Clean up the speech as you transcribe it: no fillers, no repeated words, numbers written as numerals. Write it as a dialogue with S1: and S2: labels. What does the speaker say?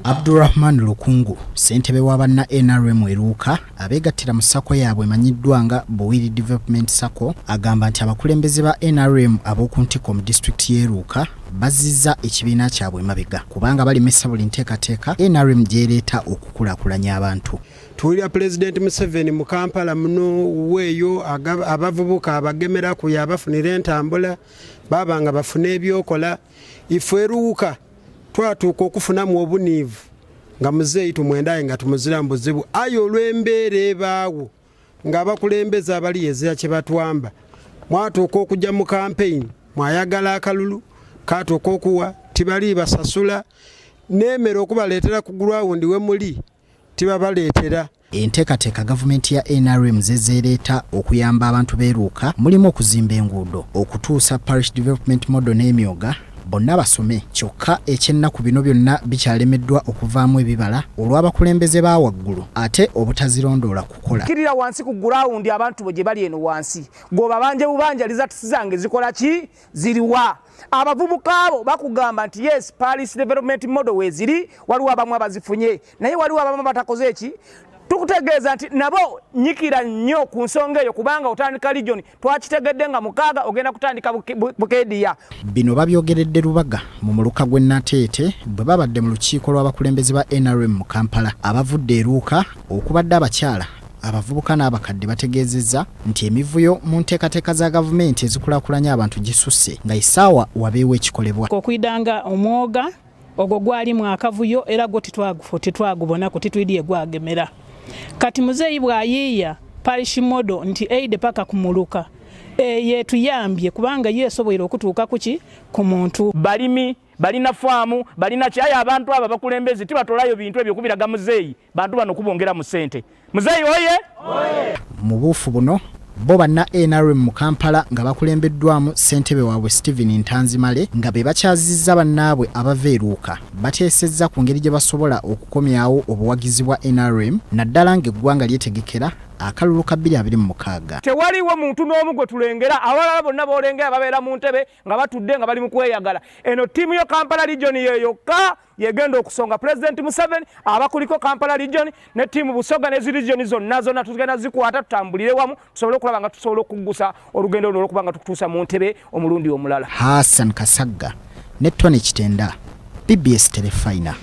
S1: Abdurahman Lukungu, ssentebe wa banna NRM e Luuka abeegattira mu SACCO yaabwe emanyiddwa nga Buwiri Development SACCO, agamba nti abakulembeze ba NRM ab'oku ntikko mu disitulikiti y'e Luuka bazzizza ekibiina kyabwe emabega kubanga balemesa buli nteekateeka NRM gy'ereeta okukulaakulanya abantu.
S2: Tuwulira Pulezidenti Museveni mu Kampala muno weeyo abavubuka abagemeraku yabafunira entambula baba nga bafuna ebyokola. Ife eruuka twatuuka okufunamu obuniivu nga muzeeyi tumwendaye nga tumuzira mu buzibu, aye olw'embeera ebaawo ng'abakulembeze abali ezira kye batwamba, mwatuuka okujja mu kampeyini mwayagala akalulu katuuka okuwa tibali basasula n'emere okubaleetera ku gurawundi we muli tibabaleetera.
S1: Enteekateeka gavumenti ya nrm z'ezze ereeta okuyamba abantu b'e Luuka mulimu okuzimba enguudo, okutuusa Parish Development Model n'emyoga bonna basome, kyokka eky'ennaku bino byonna bikyalemeddwa okuvaamu ebibala olw'abakulembeze ba waggulu ate obutazirondoola kukola.
S3: Kkirira wansi ku gurawundi abantu bo gye bali eno wansi, gw'obabanje bubanja results zange zikola ki? Ziriwa? Abavubuka abo bakugamba nti yes, Parish Development Model weeziri, waliwo abamu abazifunye naye waliwo abamu batakoze eki. Tukutegeeza nti nabo nyikira nnyo ku nsonga eyo kubanga otandika region twakitegedde nga 6 ogenda kutandika Bukedia.
S1: Bino babyogeredde Lubaga mu muluka gw'e Nateete bwe babadde mu lukiiko lw'abakulembeze ba NRM mu Kampala. Abavudde e Luuka okubadde abakyala, abavubuka n'abakadde bategeezezza nti emivuyo mu nteekateeka za gavumenti ezikulaakulanya abantu gisusse nga essaawa wabeewo ekikolebwa.
S4: Okwidanga omwoga ogwo gwalimu akavuyo era gwo titwagubonaku titwidiye gwagemera. Kati muzeeyi bw'ayiiya parish model nti aid paka ku muluka eyo etuyambye kubanga yo esoboire okutuuka kuki ku muntu.
S3: Balimi balina faamu balina kyayi, abantu abo abakulembeze tibatolayo bintu ebyo kubiraga muzeeyi, bantu bano kubongera mu ssente. Muzeeyi oye!
S1: Mu buufu buno bo banna NRM mu Kampala nga bakulembeddwamu ssentebe waabwe Stephen Ntanzimale nga be bakyazizza bannaabwe abava e Luuka bateesezza ku ngeri gye basobola okukomyawo obuwagizi bwa NRM naddala ng'eggwanga lyetegekera akalulu ka 2026.
S3: Tewaliwo muntu n'omu gwe tulengera, abalala bonna b'olengera babeera mu ntebe nga batudde nga bali mu kweyagala. Eno ttiimu yo Kampala Region ye yokka yegenda okusonga President Museveni, abakuliko Kampala Region ne ttiimu Busoga ne region zonna zonna tugenda zikwata tutambulire wamu tusobole okulaba nga tusobola okuggusa olugendo luno olw'okuba nga tukutuusa mu ntebe omulundi omulala.
S1: Hassan Kasagga ne Tony Kitenda, BBS Terefayina.